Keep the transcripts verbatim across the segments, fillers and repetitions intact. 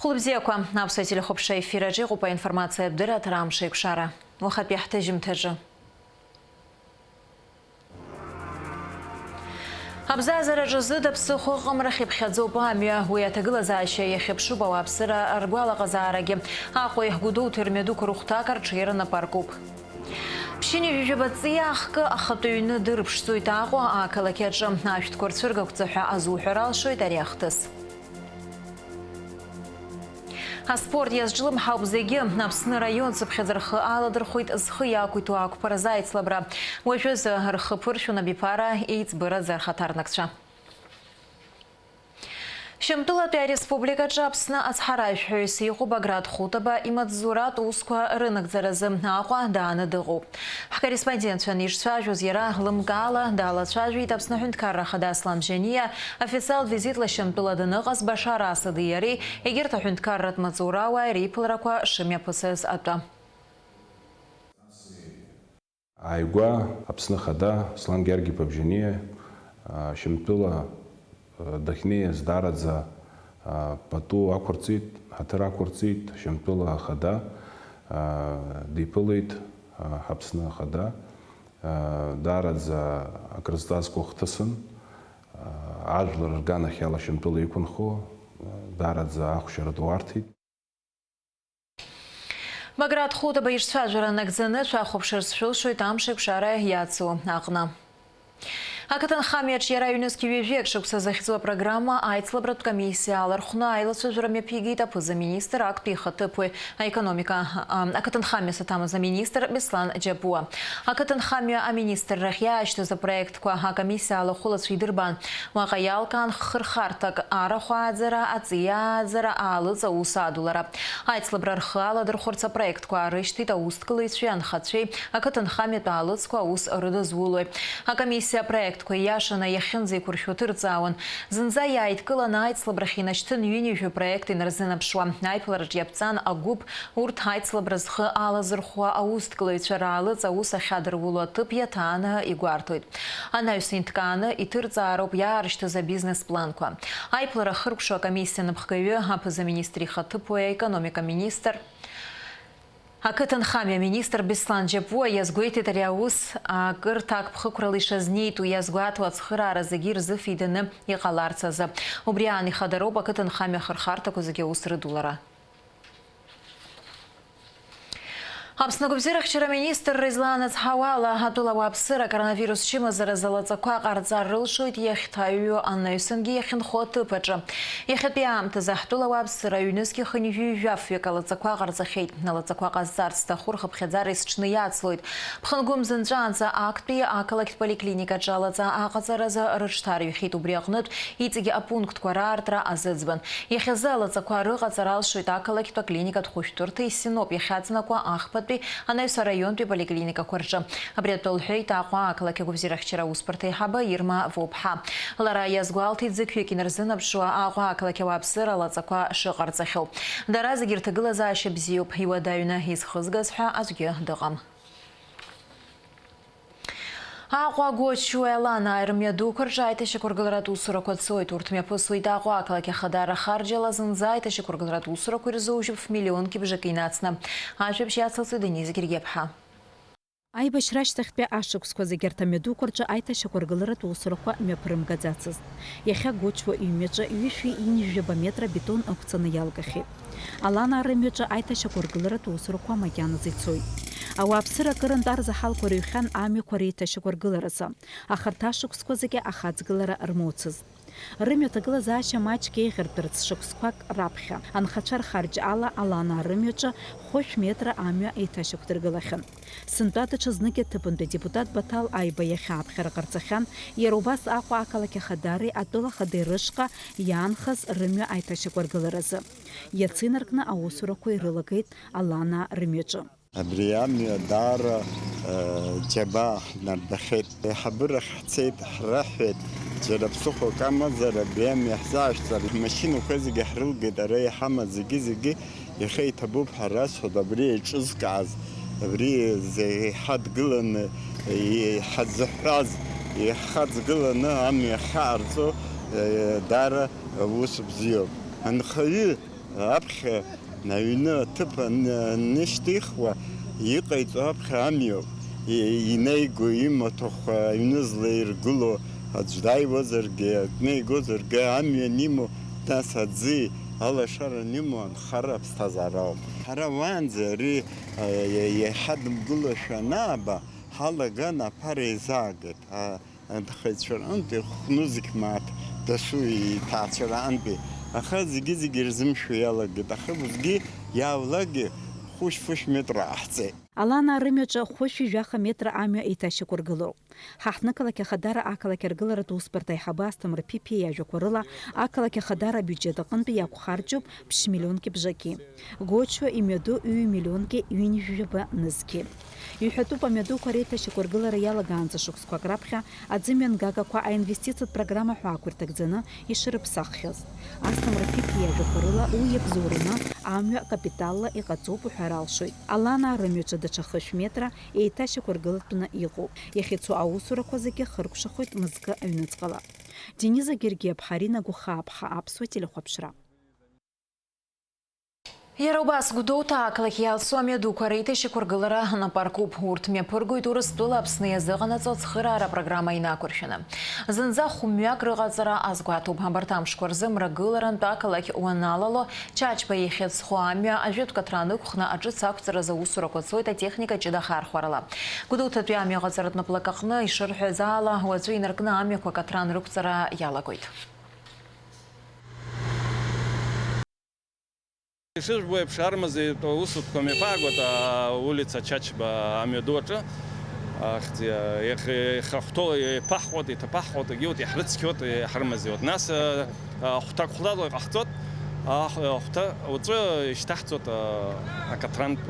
Хәылбзиақәа, аԥсуа телехәаԥшра ефир аҿы иҟоуп аинформациатә дырраҭара Амш еиқәшара. Уахатәи ҳҭыжьымҭаҿы. Абзазараҿы зыда ԥсыхәа ыҟамрахь иԥхьаӡоуп амҩа. Уи аҭагылазаашьа иахьыԥшуп ауааԥсыра ргәалаҟазаарагьы. Аҟәеи Гәдоуҭеи рмҩадуқәа рыхәҭак арҽеира напаркуп. Ԥшьынҩажәижәаба ҵиаа хкы ахатәы ҩны дырԥшӡоит Аҟәа ақалақь аҿы. Ашәҭқәа рцәыргақәҵа ҳәа азуҳәар алшоит ари ахҭыс. Аспорт иазҿлымҳауп зегьы. Аԥсны раион цыԥхьаӡа рхы аладырхәит зхы иақәиҭу ақәԥаразы аицлабра. Уажәазы рхы ԥыршәон абиԥара еиҵбыраӡа рхаҭарнакцәа. Шьамтәылатәи ареспубликаҿы Аԥсны ацҳаражәҳәаҩыс иҟоу Баграт Хутаба имаҵзуратә усқәа рынагӡаразы Аҟәа дааны дыҟоуп. Ҳкорреспондентцәа анишцәажәоз, иара лымкаала далацәажәеит Аԥсны аҳәынҭқарра ахада Аслан Бжьаниа, официалтә визитла Шьамтәыла даныҟаз Башар Асади иареи, егьырҭ аҳәынҭқарратә маҵурауаа реиԥыларақәа шымҩаԥысыз атәы. Ааигәа Аԥсны Ахада Аслан Георги-иԥа Бжьаниа, а, Шьамтәыла, а, дахьнеиз даараӡа, а, пату ақәырҵеит, ҳаҭыр ақәырҵеит, Шьамтәыла Ахада, а, диԥылеит, а, ҳАԥсны Ахада, а, даараӡа акрызҵазкуа хҭысын, а, ажәлар рганахьала Шьамтәыла иқәынхо, а, даараӡа ахәшьара ду арҭеит. Баграт Хутаба ишцәажәара нагӡаны шәахәаԥшырц шәылшоит амш еиқәшара иацу аҟны. Ақыҭанхамҩаҿ иара ҩнызқь ҩажәи акы шықәса захьӡу апрограмма аицлабратә комиссиа алархәны аилацәажәара мҩаԥигеит аԥыза-министр, актәи ихаҭыԥуаҩ, аекономика, а, ақыҭанхамҩа саҭамыз аминистр Беслан Џьапуа. Ақыҭанхамҩа аминистррахь иаашьҭыз апроектқәа акомиссиа алахәылацәа идырбан. Уаҟа иалкаан хырхарҭак, арахә ааӡара, аҵиаа ааӡара, аалыҵ аус адулара. Аицлабра рхы аладырхәырц апроектқәа аарышьҭит аусҭгылаҩцәеи анхацәеи, ақыҭанхамҩатә аалыҵқәа аус рыдызулои. Акомиссиа апроектқәа ииашаны иахьынӡеиқәыршәо ҭырҵаауан. Зынӡа иааидкыланы аицлабрахь инашьҭын ҩынҩажәа проект инарзынаԥшуа. Аиԥылараҿ иаԥҵан агәыԥ, урҭ аицлабра зхы алазырхәуа аусҭгылаҩцәа раалыҵ аус ахьадыруло аҭыԥ иаҭааны игәарҭоит. Анаҩс инҭкааны иҭырҵаароуп иаарышьҭыз абизнес планқәа. Аиԥылара ахыркәшо акомиссиа аныԥхгаҩы аԥыза-министр ихаҭыԥуаҩ, аекономика министр, ақыҭанхамҩа аминистр Беслан Џьапуа иазгәеиҭеит ари аус акырҭак ԥхықәрала ишазнеитәу, иазгәаҭо ацхыраара зегьы ирзыфеиданы иҟаларц азы. Убри аан ихадароуп ақыҭанхамҩа ахырхарҭақәа зегьы аус рыдулара. Аԥсны агәабзиарахьчара аминистрра излаанацҳауа ала, атәыла ауааԥсыра акоронавирус чымазаразы алаҵақәа ҟарҵар рылшоит иахьҭаҩу анаҩсангьы иахьынхо аҭыԥ аҿы. Иахьатәи аамҭазы ҳтәыла ауааԥсыра ҩнызқь хынҩажәи жәафҩык алаҵақәа ҟарҵахьеит. Алаҵақәа ҟазҵарц зҭаху рхыԥхьаӡара есҽны иацлоит. Ԥхынгәымза нҵәаанӡа актәи ақалақьтә поликлиникаҿы алаҵа аҟаҵаразы рыҽҭарҩхьеит, убри аҟнытә иҵегь апунктқәа раартра азыӡбан. Иахьазы алаҵақәа рыҟаҵара алшоит ақалақьтә аклиникатә хәышәтәырҭеи Синоп иахьаҵанакуа ахԥатәи анаҩс араионтәи поликлиникақәа рҿы. Абри атәы лҳәеит Аҟәа ақалақь агәабзиарахьчара аусбарҭа аиҳабы Ирма Воуԥҳа. Лара иазгәалҭеит зықьҩык инарзынаԥшуа Аҟәа ақалақь ауааԥсыра алаҵақәа шыҟарҵахьоу. Дара зегьы рҭагылазаашьа бзиоуп, иуадаҩны изхызгаз ҳәа аӡәгьы дыҟам. Аҟәа, Гочуа, Аланаа рымҩадуқәа рҿы аиҭашьақәыргыларатә усурақәа цоит. Урҭ мҩаԥысуеит Аҟәа ақалақь ахадара харџьала зынӡа аиҭашьақәыргыларатә усурақәа ирзу жәаф миллион кьыбжак инаҵны. Ажәабжь иацылҵоит Денис Гергиаԥҳа. Аибашьра ашьҭахьтәи ашықәсқәа зегьы арҭ амҩадуқәа рҿы аиҭашьақәыргыларатә усурақәа мҩаԥырымгаӡацызт. Иахьа Гочуа иҩнаҿы ҩышәи ҩынҩажәаба метра бетон ықәҵаны иалгахьеит. Аланаа рымҩаҿы аиҭашьақәыргыларатә усурақәа макьаназы ицоит. Ауааԥсыра акырынтә арзаҳалқәа рыҩхьан амҩақәа реиҭашьақәыргыларазы, аха арҭ ашықәсқәа зегьы ахаҵгылара рмоуцызт. Рымҩа аҭагылазаашьа маҷк еиӷьыртәырц шықәсқәак раԥхьа, анхацәа рхарџь ала Аланаа рымҩаҿы хәышә метра амҩа еиҭашьақәдыргылахьан. Сынтәа даҽазныкгьы аҭыԥантәи адепутат Баҭал Аиба иахь ааԥхьара ҟарҵахьан, иара убас Аҟәа ақалақь ахадареи атәыла ахадеи рышҟа иаанхаз рымҩа аиҭашьақәыргыларазы. Иацы инаркны аусурақәа ирылагеит Аланаа рымҩаҿы. Абри амҩа даара, э, џьабаа ҳнарбахьеит. Аиҳабырахь ҳцеит, ҳрыҳәеит, џьара ԥсыхәак амазар, абри амҩа ҳзаашәҵар, ҳмашьынақәа зегьы ҳрылгеит, ара иҳамаз зегьы-зегьы. Иахьа иҭабуп ҳәа расҳәоит, абри еиҿызкааз, абри зегьы иҳадгыланы, иҳазыҳәаз, иҳхаҵгыланы амҩа ахьаҟарҵо, э, даара ус бзиоуп. Анхаҩы Аԥхьа аҩны аҭыԥ ан-, анышьҭихуа, иҟаиҵо аԥхьа амҩоуп. И-, инеиго имаҭәахә аҩны злаиргыло, аӡә дааиуазаргьы, акы неигозаргьы, амҩа анимоу, нас аӡы алашара анимоу анхара аԥсҭазаара ауп. Ҳара уаанӡа ари, а, иа-, иҳадымгылошәа анааба, ҳалаган аԥара еизаагеит. А, Анхаҩцәа рҟынтәи хәнызқь мааҭ дасу иҭаацәа рҟынтәи, аха зегьы-зегьы ирзымшәо иалагеит, аха усгьы иааулагьы хәышә-фышә метра ҟаҳҵеит. Аланаа рымҩаҿы хәышәи жәаха метра амҩа еиҭашьақәыргылоуп. Ҳа ҳнықалақь ахадара ақалақь аргыларатә усбарҭа аиҳабы Асҭамыр Ԥипиа иажәақәа рыла, ақалақь ахадара абиуџьет аҟынтәи иақәхарџьуп ԥшь миллионки бжаки. Гочо имҩаду ҩ-миллионки ҩынҩажәаба нызқьи. Иҳәатәуп амҩадуқәа реиҭашьақәыргылара иалагаанӡа шықәсқәак раԥхьа аӡымҩангагақәа аинвестициатә программа ҳәа ақәирҭагӡаны ишырыԥсаххьаз. Асҭамыр Ԥипиа иажәақәа рыла, уи иабзоураны амҩа капиталла иҟаҵоуп уҳәар алшоит. Аланаа рымҩаҿы даҽа хышә метра еиҭашьақәыргылатәны иҟоуп. Иахьацо аусурақәа зегьы хыркәшахоит мызкы аҩныҵҟала. Дениза Гергиаԥҳа, Арина Гәахааԥҳа, Аԥсуа телехәаԥшра. Иара убас Гәдоуҭа ақалақь Иалсу амҩадуқәа реиҭашьақәыргылара напы аркуп. Урҭ мҩаԥыргоит Урыстәыла Аԥсны иазыҟанаҵо ацхыраара апрограмма инақәыршәаны. Зынӡа хәмҩак рыҟаҵара азгәаҭоуп. Абарҭ амшқәа рзы мрагыларантә ақалақь уаналало, Чачба иахьыҵхо амҩа ажәытә каҭран ықәхны аҿыц ақәҵаразы аусурақәа цоит атехника ҷыда ахархәарала. Гәдоуҭатәи амҩа ҟаҵаратә наплак аҟны ишырҳәаз ала, уаҵәы инаркны амҩақәа каҭран рықәҵара иалагоит. Ишыжәбо еиԥш, армазеитә усутәқәа мҩаԥаагоит, аулица Чачба амҩаду аҿы. Ахьӡ-, иахь-, ихахәҭоу еиԥаҳҟоит, иҭаԥаҳҟоит, егьиут, иаҳрыцқьоит, иҳармазеиуеит. Нас, а, ахәҭак хәҭала иҟаҳҵоит, ахә-, ахәҭа уаҵәы ишьҭаҳҵоит, а, акаҭрантә,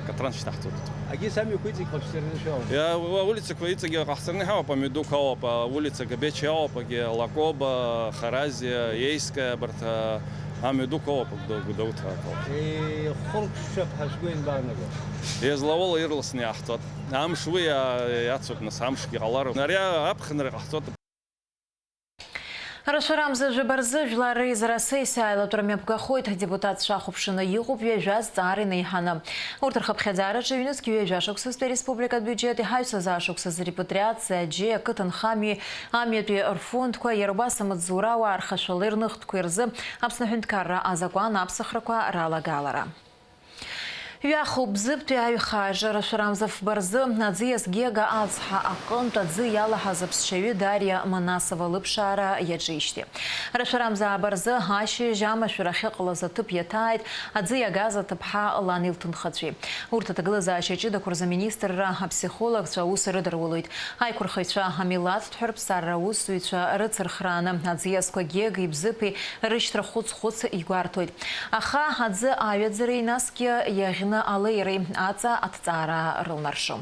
акаҭран шьҭаҳҵоит. Агьыс амҩақәа иҵегь ҟаҳҵараны шәоуам? Иа-, уа-, аулицақәа иҵегь ҟаҳҵараны иҳауп, амҩадуқәа ауп, аулица Габечиа ауп, агьи Лакоба, Харазиа, Ейская, абарҭ, а, амҩадуқәа ауп, Гәдоу-, Гәдоуҭа ақалақь. Е, хәыркәшап ҳәа шәгәы ианбаанаго? Иазлауала ирласны иаҳҵоит. Амш уи иа-, иацуп, нас, амшгьы ҟалароуп. Ари аԥхынра ҟаҳҵоит. Рашәарамза жәаба рзы жәлар реизара асессиа аилатәара мҩаԥгахоит. Адепутатцәа ахәаԥшны иҟоуп ҩажәа зҵаара инеиҳаны. Урҭ рхыԥхьаӡараҿы ҩнызқь ҩажәа шықәсазтәи ареспубликатә биуџьет, иҳаҩсыз ашықәсазы репатриациа, аџьеи ақыҭанхамҩеи амҩатәи рфондқәа, иара убас амаҵзура ауаа рхашәалеи рныхтәқәеи рзы Аԥсны аҳәынҭқарра азакәан аԥсахрақәа ралагалара. Ҩахоуп Бзыԥтәи аҩхаҿы Рашәарамза фба рзы аӡиас Гега ацҳа аҟынтә аӡы иалаҳаз аԥсшьаҩы Дариа Манасова лыԥшаара иаҿижьҭеи. Рашәарамза ааба рзы ашьыжь амашәыр ахьыҟалаз аҭыԥ иаҭааит аӡы иагаз аҭыԥҳа лани лҭынхацәеи. Урҭ аҭагылазаашьа ҷыдақәа рзы аминистрра аԥсихологцәа аус рыдырулоит. Аиқәырхаҩцәа амилаҭтә ҳәа рыԥсарра аусзуҩцәа рыцырхрааны аӡиасқәа Гегеи Бзыԥи рышьҭра хәыц-хәыц игәарҭоит. Аха аӡы аҩаӡареи насгьы иаӷьны алеиреи аҵа аҭҵаара рылнаршо.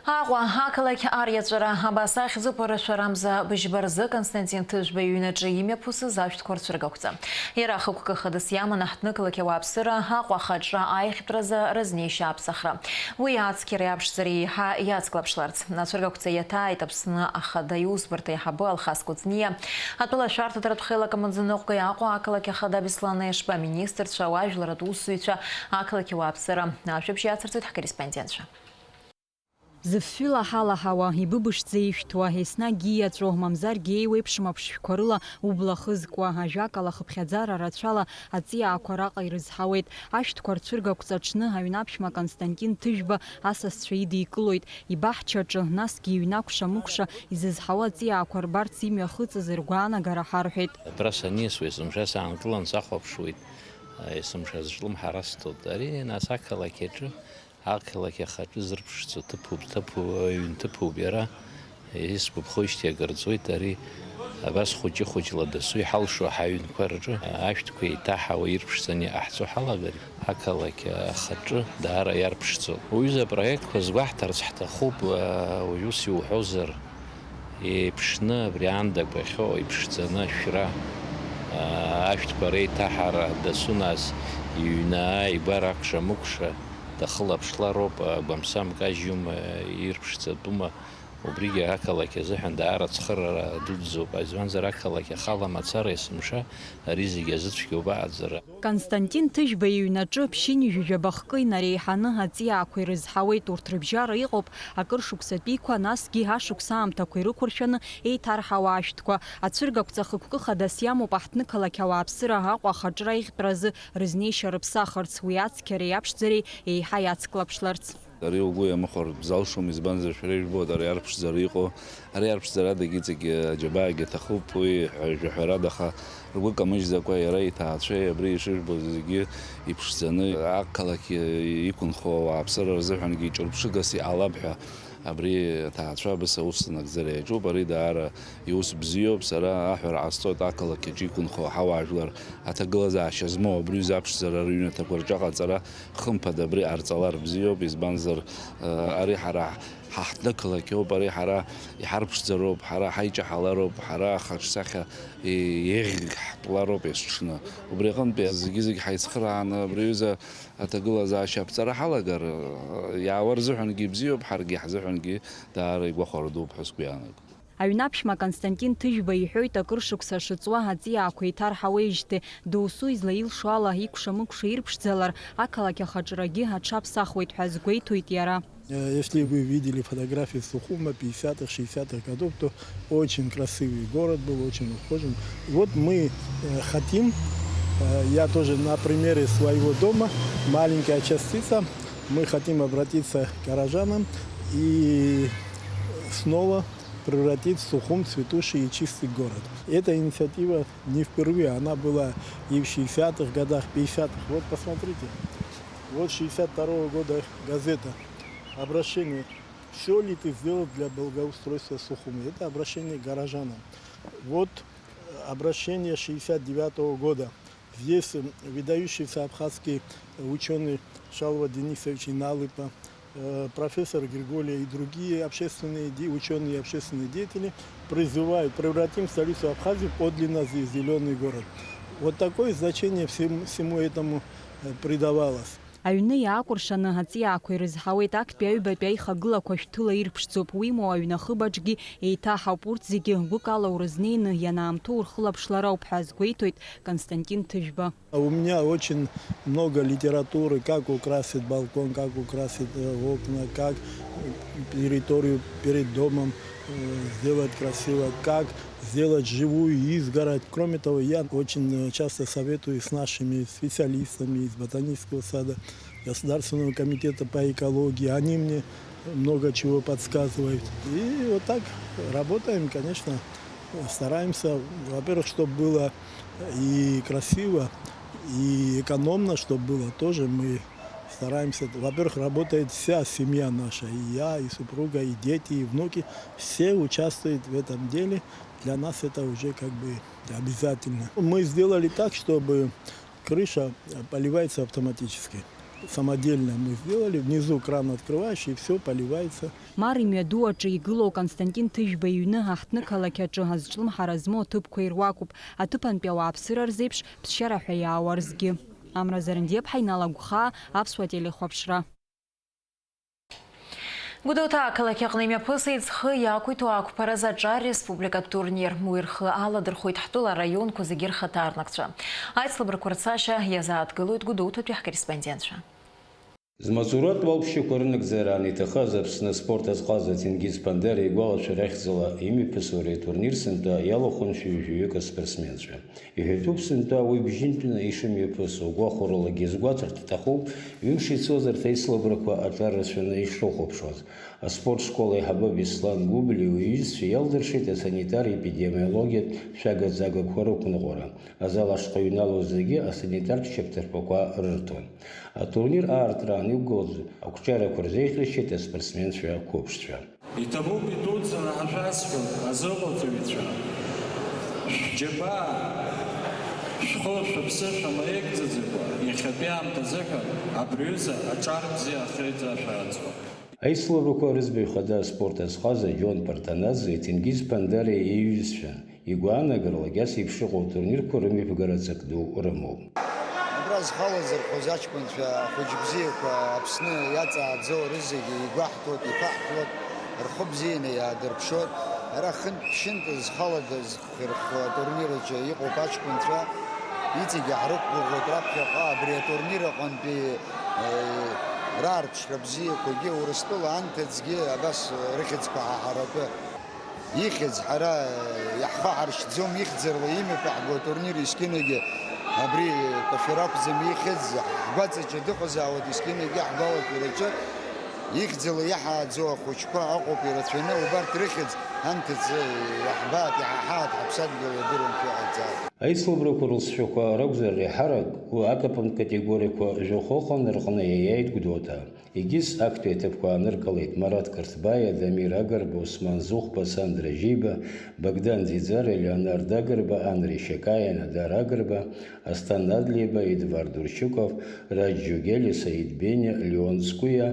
Аҟәа ақалақь ариаҵәара абас ахьӡуп Рашәарамза быжьба рзы Константин Ҭыжәба иҩнаҿы имҩаԥысыз ашәҭқәа рцәыргақәҵа. Иара ахықәкы хадас иаман аҳҭнықалақь ауааԥсыра Аҟәа ахаҿра аиӷьтәразы рызнеишьа аԥсахра. Уи ацқьареи аԥшӡареи еиҳа иацклаԥшларц. Ацәыргақәҵа иаҭааит Аԥсны Ахада иусбарҭа аиҳабы Алхас Кәыҵниа, атәылашәарҭадаратә хеилак амаӡаныҟәгаҩ Аҟәа ақалақь ахада Беслан Ешба, аминистрцәа, ауаажәларатә усзуҩцәа, ақалақь ауааԥсыра. Ажәабжь иацырҵоит ҳкорреспондентцәа. Зыфҩы лаҳа-лаҳауа, ибыбышӡа ишәҭуа, еснагь ииаҵәо, мамзаргьы еиуеиԥшым аԥшшәқәа рыла убла хызкуа, ажәакала, хыԥхьаӡара рацәала аҵиаақәа араҟа ирызҳауеит. Ашәҭқәа рцәыргақәҵа аҽны аҩнаԥшьма Константин Ҭыжәба асасцәа идикылоит. Ибаҳчаҿы, насгьы иҩны акәша-мыкәша изызҳауа аҵиаақәа рбарц имҩахыҵыз ргәаанагара ҳарҳәеит. Абра саниасуа есымша саанкылан сахәаԥшуеит, есымша зҿлымҳара сҭоит. Ари нас ақалақь аҿы, ақалақь ахаҿы зырԥшӡо ҭыԥуп, ҭыԥу-, ҩынҭыԥуп иара. Исгәаԥхоижьҭеи акыр ҵуеит ари. Абас хәыҷы-хәыҷла дасу иҳалшо ҳаҩнқәа рҿы ашәҭқәа еиҭаҳауа ирԥшӡаны иҟаҳҵо ҳалагар, ақалақь ахаҿы даара иарԥшӡоуп. Уҩыза апроектқәа згәаҳҭарц ҳҭахуп, уажә ус иуҳәозар, еиԥшны абри аандақәахьоу иԥшӡаны ашәра, ашәҭқәа реиҭаҳара, дасу нас иҩны ааигәара акәша-мыкәша дахылаԥшлароуп, агәамсам кажьума, ирԥшӡатәума, Убригьы ақалақь азыҳәан даара ацхыраара дуӡӡоуп, избанзар, ақалақь ахала мацара есымша ари зегьы азыцәгьоуп аҟаҵара. Константин Ҭыжәба иҩнаҿы ԥшьынҩажәи жәаба хкы инареиҳаны аҵиаақәа ирызҳауеит, урҭ рыбжьара иҟоуп акыр шықәсатәиқәа, насгьы ашықәс аамҭақәа ирықәыршәаны еиҭарҳауа ашәҭқәа. Ацәыргақәҵа хықәкы хадас иамоуп аҳҭнықалақь ауааԥсыра Аҟәа ахаҿра аиӷьтәразы рызнеишьа рыԥсахырц, уи ацқьареи аԥшӡареи еиҳа иацклаԥшларц. Ари угәы иамыхәартә залшом, избанзар, шәара ижәбоит ари арԥшӡара иҟоу. Ари арԥшӡарадагь иҵегь аџьабаагьы аҭахуп, уи жәаҳәарада, аха ргәы камыжьӡакәа иара иҭаацәеи абри ишыжәбоз зегьы иԥшӡаны, ақалақь иқәынхо ауааԥсыра рзыҳәангьы ҿырԥшыгас иҟалап ҳәа абри аҭаацәа абас аус анагӡара иаҿуп. Ари даара иус бзиоуп, сара аҳәара ҟасҵоит, ақалақь аҿы иқәынхо аҳауаажәлар аҭагылазаашьа змоу абри аҩыза аԥшӡара рыҩнаҭақәа рҿы аҟаҵара хымԥада абри ҟарҵалар бзиоуп, избанзар, ари ҳара ҳаҳҭнықалақьоуп, ари ҳара иҳарԥшӡароуп, ҳара ҳаиҷаҳалароуп, ҳара ахаҿсахьа еиӷьҳтәлароуп есҽны. Убри аҟынтәи зегьы-зегь ҳаицхырааны абри аҩыза аҭагылазаашьа аԥҵара ҳалагар, иаауа рзыҳәангьы ибзиоуп, ҳаргьы ҳзыҳәангьы даара игәахәара дууп ҳәа сгәы иаанагоит. Аҩнаԥшьма Константин Ҭыжәба иҳәоит, акыр шықәса шыҵуа аҵиаақәа иҭарҳауеижьҭеи, доусу излаилшо ала, икәша-мыкәша ирԥшӡалар, ақалақь ахаҿрагьы аҽаԥсахуеит ҳәа азгәеиҭоит иара. Э, если вы видели фотографии Сухума пятидесятых, шестидесятых годов, то очень красивый город был, очень ухоженный. И вот мы, э, хотим, э, я тоже на примере своего дома, маленькая частица, мы хотим обратиться к горожанам и снова превратить Сухум в цветущий и чистый город. Эта инициатива не впервые, она была и в шестидесятых годах, пятидесятых. Вот посмотрите, вот шестьдесят второго года газета, обращение: «Все ли ты сделал для благоустройства Сухуми?» Это обращение к горожанам. Вот, э, обращение шестьдесят девятого года. Здесь, м, выдающийся абхазский учёный Шалва Денисович Иналыпа, э, профессор Григория и другие общественные де-, учёные и общественные деятели призывают: «Превратим столицу Абхазии в подлинно зе-, зелёный город». Вот такое значение всем-, всему этому, э, придавалось. Аҩны иаакәыршаны аҵиаақәа ирызҳауеит, актәи аҩбатәи аихагылақәа шәҭыла ирԥшӡоуп, уимоу, аҩны ахыбаҿгьы еиҭаҳауп, урҭ зегьы гәыкала урызнеины ианаамҭоу урхылаԥшлар ауп ҳәа азгәеиҭоит Константин Ҭыжәба. У меня очень много литературы, как украсить балкон, как украсить, э, окна, как, э, территорию перед домом, э, сделать красиво, как сделать живую изгородь. Кроме того, я очень, э, часто советуюсь с нашими специалистами из ботанического сада, Государственного комитета по экологии. Они мне много чего подсказывают. И вот так работаем, конечно, стараемся, во-первых, чтоб было и красиво, и экономно, чтоб было. Тоже мы стараемся. Во-первых, работает вся семья наша, и я, и супруга, и дети, и внуки. Все участвуют в этом деле. Для нас это уже как бы обязательно. Мы сделали так, чтобы крыша, э, поливается автоматически. Самодельно мы сделали. Внизу кран открываешь, и всё поливается. Мар имҩаду аҿы игылоу Константин Ҭыжәба иҩны аҳҭнықалақь аҿы азҿлымҳара змоу аҭыԥқәа ируакуп. Аҭыԥантәи ауааԥсыра рзеиԥш ԥсшьара ҳәа иаауа рзгьы. Амра Зарандиаԥҳа, Инал Агәхаа, Аԥсуа телехәаԥшра. Гәдоуҭа ақалақь аҟны имҩаԥысит зхы иақәиҭу ақәԥаразы аҿар республикатә турнир. Уи рхы аладырхәит ҳтәыла араионқәа зегьы рхаҭарнакцәа. Аицлабрақәа рцашьа иазааҭгылоит Гәдоуҭатәи ҳкорреспондентцәа. Змаҵуратә уалԥшьақәа рынагӡара аниҭахаз Аԥсны аспорт азҟаза Ҭенгиз Ԥандариа игәалашәара ахьӡала имҩаԥысуа ари атурнир сынтәа иалахәын шәи жәаҩык аспортсменцәа. Иҳәатәуп сынтәа уи бжьынтәны ишымҩаԥысуа, гәахәаралагьы иазгәаҭарц иҭахуп, ҩымш ицоз арҭ аицлабрақәа аҿар рацәаны ишрыхәаԥшуаз. Аспорт школ аиҳабы Беслан Гәыблиа иҩызцәа иалдыршеит асанитар-епидемиологиатә шәага-ӡагақәа рықәныҟәара. Азал ашҟа иҩналоз зегьы асанитартә шьапҭарԥақәа рырҭон. Атурнир аартра анықәгылаз ақәҿиарақәа рзеиӷьасшьеит аспортсменцәа қәыԥшцәа. Иҭабуп идуӡӡаны ҳашәасҳәоит, азыҟаҵаҩцәа, шәџьабаа, шәхы, шәыԥсы шәамаикӡаӡакәа, иахьатәи аамҭазыҳәа абри аҩыза аҿар бзиа ахеиҵа шәааӡо. Аицлабрақәа рыӡбаҩ хада аспорт азҟаза Џьон Партанаӡе Ҭенгиз Ԥандариа иҩызцәан. Игәаанагарала, ас еиԥш иҟоу атурнирқәа рымҩаԥгара ҵак ду рымоуп. Абра зхы алазырхәыз аҷкәынцәа, ахәыҷ бзиақәа, Аԥсны иаҵааӡоу рызегьы игәаҳҭоит, иԥаҳҭоит. Рхы бзианы иаадырԥшуеит. Ара хынтә-ԥшьынтә зхалагаз хирхо атурнир аҿы иҟоуп аҷкәынцәа. Иҵегьы ҳрықәгәыӷуеит раԥхьаҟа абри атурнир аҟынтәи, э, раарԥшра бзиақәагьы, Урыстәыла анҭыҵгьы абас рыхьӡқәа ҳаҳаратәы. Ихьӡ ҳара иаҳхаҳаршьӡом, ихьӡырла имҩаԥаҳго атурнир есқьынагьы абри Кәашәара акәӡам ихьӡ, ҳгәаҵаҿы дыҟазаауеит есқьынагьы ҳгәалашәараҿы. Ихьӡала иаҳааӡоу ахәыҷқәа ыҟоуп ирацәаны, убарҭ рыхьӡ анҭыҵ иаҳбааит, иҳаҳааит, ҳаԥсадгьыл иадыруамшәа иҟаиҵааит. Аицлабрақәа рылҵшәақәа ракәзар, еиҳарак уи акапантә категориақәа жәохәҟа рҟны иаиааит Гәдоуҭа. Егьыс актәи аҭыԥқәа ааныркылеит Марат Қырҭбаиа, Дамир Агрба, Осман Зыхәба, Сандра Жьиба, Богдан Ӡиӡариа, Леонард Агрба, Анри Шьакаиа, Надар Агрба, Асҭан Адлеиба, Едуард Урчуков, Раџь Џьугели, Саид Бениа, Леон Цкуиа,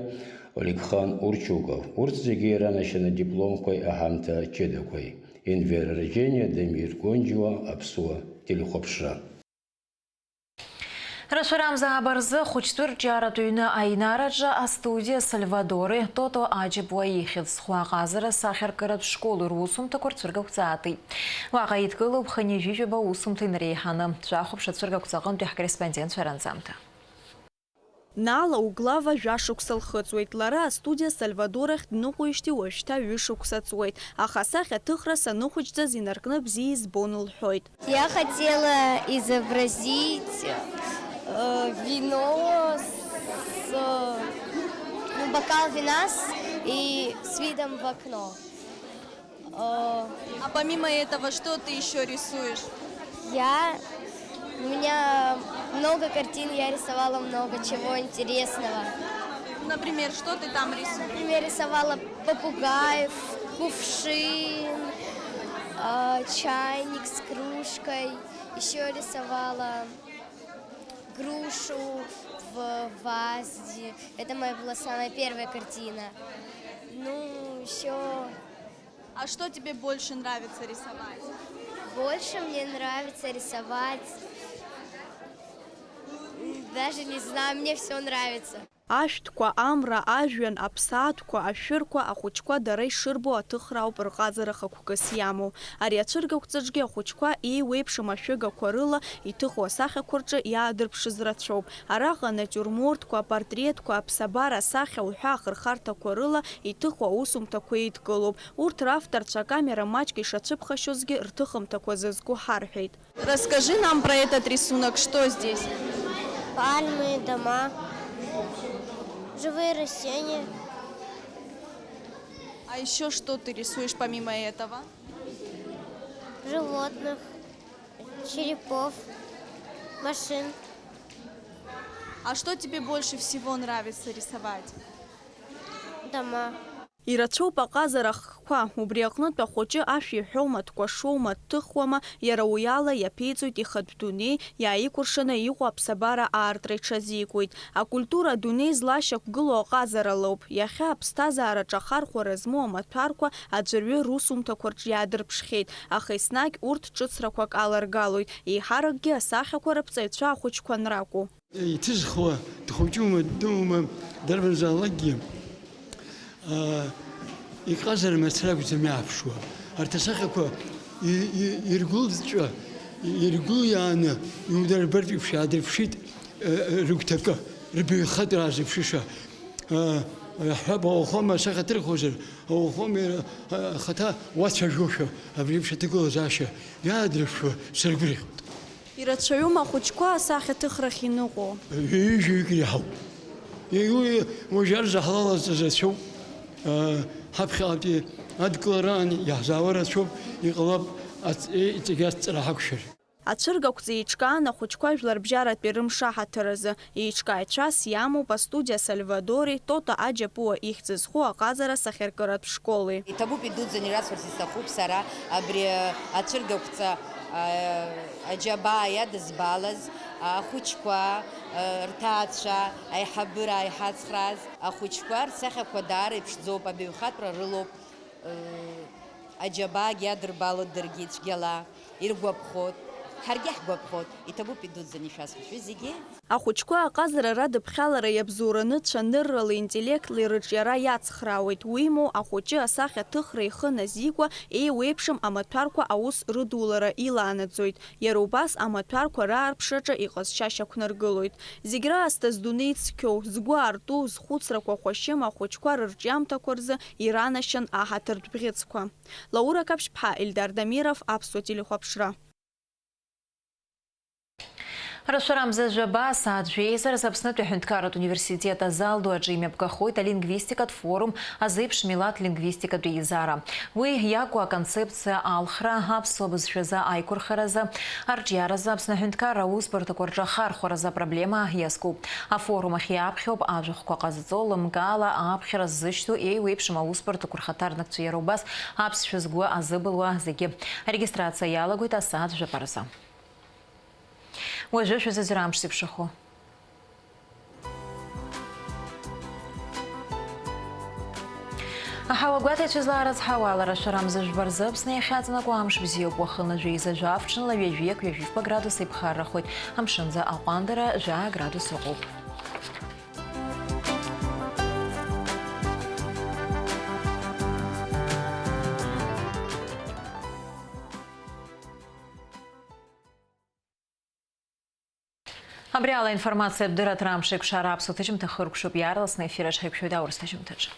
Олегхан Урчуков. Урҭ зегьы иранашьаны дипломқәеи аҳамҭа ҷыдақәеи. Енвер Рыџьениа, Дамир Гонџьуа, Аԥсуа телехәаԥшра. Рацәарамза ааба рзы ахәыҷтәы рҿиаратә ҩны Аинараҿы астудиа Сальвадори Тото Аџьапуа ихьӡ зху аҟазара сахьаркыратә школи русумҭақәа рцәыргақәҵа аатит. Уаҟа еидкылоуп хынҩажәижәаба усумҭа инареиҳаны. Шәахәаԥш ацәыргақәҵа аҟынтәи ҳкорреспондентцәа ранҵамҭа. Нала Углава жәашықәса лхыҵуеит. Лара астудиа Сальвадор ахь дныҟәижьҭеи уажәшьҭа ҩышықәса ҵуеит, аха асахьаҭыхра саныхәыҷӡаз инаркны бзиа избон лҳәоит. Я хотела изобразить, э, вино с, э, ну, бокал вина с, и с видом в окно. Э, А помимо этого, что ты ещё рисуешь? Я, у меня много картин, я рисовала много чего интересного. Например, что ты там рисуешь? Например, рисовала попугаев, кувшин, а, чайник с кружкой. Еще рисовала грушу в вазе. Это моя была самая первая картина. Ну, еще А что тебе больше нравится рисовать? Больше мне нравится рисовать. М, даже не знаю, мне все нравится. Ашәҭқәа, амра, ажәҩан, аԥсаатәқәа, ашәырқәа, ахәыҷқәа дара ишырбо аҭыхра ауп рҟазара хықәкыс иамоу. Ари ацәыргақәҵаҿгьы ахәыҷқәа еиуеиԥшым ашәыгақәа рыла иҭыху асахьақәа рҿы иаадырԥшыз рацәоуп. Араҟа анатиурмортқәа, апортретқәа, аԥсабара, асахьа уҳәа ахырхарҭақәа рыла иҭыху аусумҭақәа еидкылоуп. Урҭ равторцәа акамера маҷк ишацәыԥхашьозгьы рҭыхымҭақәа зызку ҳарҳәеит. Расскажи нам про этот рисунок. Что здесь? Пальмы, дома, живые растения. А ещё что ты рисуешь помимо этого? Животных, черепов, машин. А что тебе больше всего нравится рисовать? Дома. Ирацәоуп аҟазара хкқәа, убри аҟнытә ахәыҷы ашәа иҳәоума, дкәашоума, дҭыхуама, иара уи ала иаԥиҵоит ихатә дунеи, иааикәыршаны иҟоу аԥсабара аартра иҽазикуеит. Акультура адунеи злашьақәгылоу аҟазара лоуп. Иахьа аԥсҭазаараҿы ахархәара змоу амаҭәарқәа аӡәырҩы русумҭақәа рҿы иаадырԥшхьеит, аха еснагь урҭ ҿыцрақәак аларгалоит, еиҳаракгьы асахьақәа рыԥҵаҩцәа ахәыҷқәа анракәу. Иҭызхуа дхәыҷума, ддуума, дарбанзаалакгьы, аа, иҟазара мацара акәӡам иааԥшуа. Арҭ асахьақәа и-, и-, иргәылҵәа, иргәылиааны иудырбартә еиԥш иаадырԥшит, э, рыгәҭакы, рыбаҩхатәра аазыԥшыша. Э, иаҳҳәап, ауахәама асахьа ҭырхуазар, ауахәама иара, э, ахаҭа уацәажәошәа, абри еиԥш аҭагылазаашьа иаадырԥшуа сыргәырӷьоит. Ирацәаҩума ахәыҷқәа асахьаҭыхрахь иныҟәо? Ҩажәаҩык иреиҳауп. Уи уажәы арзаҳалалаз рацәоуп. Ҳаԥхьаҟатәи адкылараан иаҳзаауа рацәоуп, иҟалап аҵ-, иҵегь аҵҵара ҳақәшәар. Ацәыргақәҵа еиҿкаан ахәыҷқәа жәларбжьаратәи рымш аҳаҭыр азы. Еиҿкааҩцәас иамоуп астудиа Сальвадори Тото Аџьапуа ихьӡ зху аҟазара сахьаркыратә школи. Иҭабуп, идуӡӡаны ирасҳәарц исҭахуп сара абри, э, ацәыргақәҵа, э, аџьабаа иадызбалаз ахәыҷқәа, э, рҭаацәа, аиҳабыра, аиҳацхрааз ахәыҷқәа рсахьақәа даара иԥшӡоуп, абаҩхатәра рылоуп, э, аџьабаагьы иадырбалоит даргьы цәгьала, иргәаԥхоит. Ҳаргьы ҳгәаԥхоит, иҭабуп идуӡӡаны ишәасҳәаз шәи зегьы. Ахәыҷқәа аҟазара радыԥхьалара иабзоураны цәанырралеи интеллектли рыҿиара иацхраауеит, уимоу, ахәыҷы асахьаҭыхра ихы назикуа, еиуеиԥшым амаҭәарқәа аус рыдулара иланаҵоит. Иара убас амаҭәарқәа раарԥшраҿы иҟазшьа шьақәнаргылоит. Зегь раасҭа здунеи цқьоу, згәы аарту, зхәыцрақәа хәашьым ахәыҷқәа рырҿиамҭақәа рзы иранашьан аҳаҭыртә бӷьыцқәа. Лаура Қаԥшьԥҳа, Ельдар Дамиров, Аԥсуа телехәаԥшра. Рашәарамза жәаба асааҭ жәеиза рзы Аԥснытәи аҳәынҭқарратә университет азал ду аҿы имҩаԥгахоит алингвистикатә форум азеиԥш милаҭ лингвистикатә еизара. Уи иакәу аконцепциа алхра, аԥсуа бызшәазы аиқәырхаразы, арҿиаразы, Аԥсны аҳәынҭқарра аусбарҭақәа рҿы ахархәаразы апроблема иазкуп. Афорум ахь иаԥхьоуп ажәахәқәа ҟазҵо, лымкаала аԥхьара ззышьҭоу еиуеиԥшым аусбарҭақәа рхаҭарнакцәа, иара убас аԥсшәа згәы азыбылуа зегьы. Арегистрациа иалагоит асааҭ жәаба рзы. Уажәы шәазыӡырҩ амш зеиԥшрахо. Аҳауа гәаҭаҩцәа злаарыцҳауа ала, рашәарамза жәба рзы Аԥсны иахьаҵанакуа амш бзиоуп, уахынла жәеиза жәаф, ҽынла ҩажәиак, ҩажәи фба градус еиԥхаррахоит, амшынӡа аҟәандара жәаа градус ыҟоуп. Абри ала информациатә дырраҭара амш еиқәшара аԥсуа ҭыжьымҭа хыркәшоуп, иаарласны аефир аҿы ҳаиқәшәоит аурыс ҭыжьымҭаҿы.